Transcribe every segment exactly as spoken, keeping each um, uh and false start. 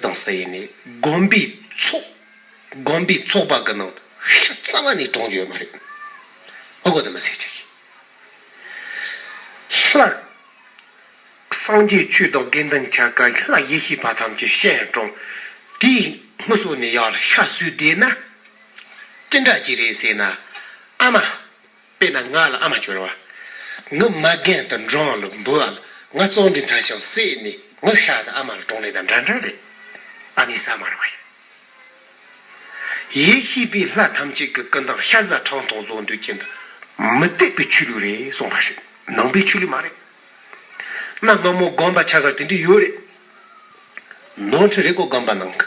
དང་ཟེར་ཡིན་ནི་དགོན་པའི་ཚོགས། དགོན་པའི་ཚོགས་པ་གི་ནང་དུ་ཤ་རྩ་བ་ནས་གྲོངས་ཡོད་མ་རེད། ཨ་གོ་དེ་མི་ཟེར་ཅིག་ལྷ། སངས་རྒྱས་ཆོས་དང་དགེ་འདུན་ཆ་ག་ལྷ་ཡེ་ཤེས་པ་ཐམས་ཅད་ཤ་ཡང་གྲོངས། དེའི་སྔུན་སོ་ནས་ཡར་ལ་ཤ་གསོས་བསྡད་ན། ཅི་འདྲ་ཅིག་རེད་ཟེར་ན། ཨ་མ། དཔེར་ན་ང་ལ་ཨ་མ་སྐྱོར་བ། ངི་མ་རྒན་དུ་འགྲོ་ལ་འབུལ་བ་ལ་ང་བཙོན་འདྲི་མཐའ་ཞིང་བསད་ནས་ངི་ཤ་དང་ཨ་མ་ལ་གྲོངས་ནས་དང་འདྲ་འདྲ་རེད། ཨ་ནི་ས་མ་ར་བ་ཡིན། ཡེ་ཤེས་པའི་ལྷ་ཐམས་ཅད་ཀྱི་སྐུ་མདངས་ཤ་ཟ་ཁྲག་འཐུང་བཟོ་འདོད་ཀྱི་འདུག་མི་དད་པའི་ཆོས་ལུགས་རེད་གསུངས་པ་རེད། ནང་པའི་ཆོས་ལུགས་མ་རེད། གནའ་སྔ་མོ་དགོན་པ་ཆ་གར་དེ་འདྲ་ཡོད་རེད། ནོར་འཁྲུལ་རེད་གོ་དགོན་པ་ནང་གི།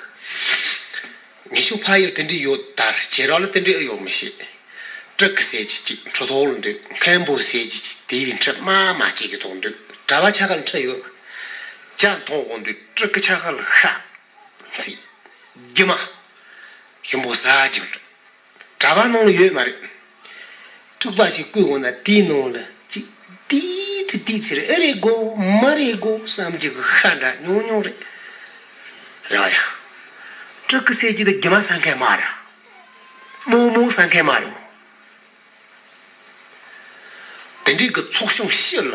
ཉི་ཤུ་ཕ་ཡུལ་དེ་འདྲ་ཡོད་དར་ཁྱེད་རང་ལ་དེ་འདྲ་ཨེ་ཡོད་མི་ཤེས། སྤྲུལ་སྐུ་ཟེར་གྱི་ཅིག་ཁྲོ་ཐོག་ལ་འདུག་མཁན་པོ་ཟེར་གྱི་ཅིག་དེ་བའི་འཁྲི་མ་མ་གཅིག་གི་ཐོག་འདུག་གྲྭ་པ་ཆ་ག་ལ་འཁྲི་ཡོད། ཇ་འཐུང་འོང་དུས་སྤྲུལ་སྐུ་ཆ་ག་ལ་ཤ། ཚིག་རྒྱུ་མ། ཞིམ་པོ་ཟ་རྒྱུ་རེད། གྲྭ་པ་ནང་ལ་ཡོད་མ་རེད། ཐུག་པ་ཞིག་བསྐུས་འོང་ན་དེའི་ནང་ལ་ཅིག་དེའི་ཚེ་དེའི་ཚེ་རེད། ཨེ་རེད་གོ་མ་རེད་གོ་བསམ་གྱི་གི་ཤ་འདྲ་ཉུང་ཉུང་རེད། ར་ཡ། སྤྲུལ་སྐུ་ཟེར་གྱི་དེ་རྒྱུ་མ་ཟ་མཁན་མ་རེད། རྨོ་མོ་ཟ་མཁན་མ་རེད། དེ་འདྲའི་གི་ཚོགས་ཆུང་ཕྱི་ལ་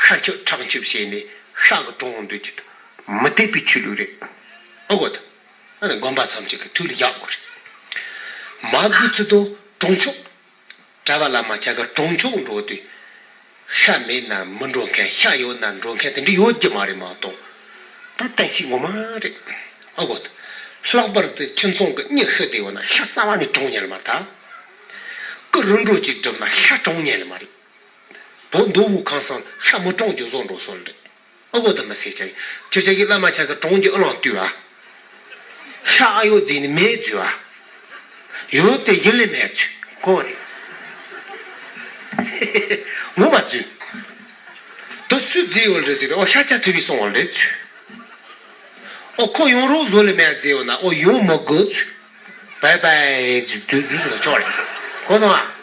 ཤ་འཁྱུག་ཁྲག་འཁྱུག་བྱས་ནས་ཤ་གི་གྲོང་འདོད་ཀྱི་མི་དད་པའི་ཆོས་ལུགས་རེད། ཨ་གོ་ད། ཨ་ནི་དགོན་པ་ཚང་གཅིག་གི་དུས་ལ་ཡག་དགོས་རེད། མ་དགོས་ཚུལ་དུ་གྲོང་ཆོག་གྲྭ་པ་བླ་མ་ཆ་ག་གྲོང་ཆོག་འགྲོ་དུས། ཤ་མེད་ན་མི་འགྲོ་མཁན་ཤ་ཡོད་ན་འགྲོ་མཁན་དེ་འདྲ་ཡོད་ཀྱི་མ་རེད་མ་གཏོགས། ད་བསྟན་སྲིད་ངོ་མ་རེད། ཨ་གོ་ད། ལྷག་པར་དུ་ཁྱིམ་ཚང་གི་མྱི་ཤི་བསྡད་ཡོད་ན་ཤ་རྩ་བ་ནས་གྲོངས་ཉན་མ་ད། སྐུ་རུ་འགྲོ་གཅིག་སྒྲུབ་ན་ཤ་གྲོངས་ཉན་ལ་མ་རེད། བོད་མདོ་དབུས་ཁམས་གསུམ་ཤ་མི་གྲོངས་རྒྱུ་བཟོ་འགྲོ་སོང་རེད། ཨོ་བོ་དུ་མི་སེ་ཆ་ཡིན། ཁྱོད་ཆ་གི་བླ་མ་ཆ་གི་གྲོངས་རྒྱུ་ཨ་ལོང་བཏུས་བ། ཤ་ཨ་ཡོ་རྫིས་ནི་མེད་རྫུས་བ། ཡོད་དེ་ཡིན་ལེ་མེད་རྫུས་གོ་དེ། ངོ་མ་རྫུས། དུ་སུས་རྫིས་ཡོད་རེད་ཟེར་ཏེ་ཨོ་ཤ་ཆ་ཐུབ་པའི་སོང་བ་རེད་ཚུ། ཨོ་ཁོ་ཡོང་རོགས་བཟོ་ལེ་མེད་རྫིས་ཡོད་ན་ཨོ་ཡོང་མི་དགོས་ཚུ། བའི་བའི་རྫུས་རྫུས་རྫུས་སོང་ཆོག་རེད། གོ་སོང་ཨ།